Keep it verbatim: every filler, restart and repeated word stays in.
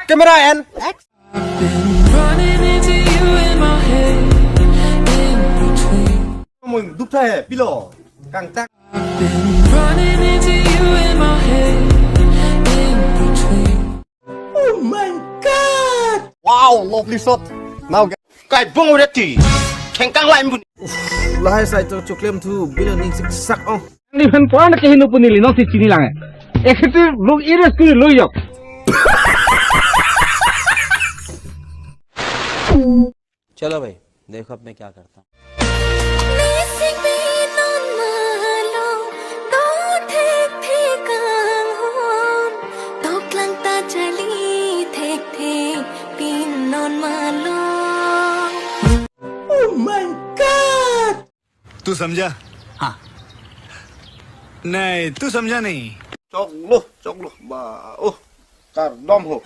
Camera and action. Been running into you in my head, in between. Mung duptha hai, pilo, kangtak. Been running into you in my head, in between. Oh my God! Wow, lovely shot. Now, kai bong udah ti, kengkang lain pun. Lahai sai to choklem thu, bilo ning sik sak ong. Ni phan pora na kehinu puni li nong si chini lang eh. Ekhe tu lo iras kuri lo yok. चलो भाई, देखो अब मैं क्या करता हूँ। Mesi pinon malo, do thek thek ang hon, doklang ta charli thek thek pinon malo. Oh my God! तू समझा? हाँ। नहीं, तू समझा नहीं। Choklo, choklo, ba, oh, kardom ho.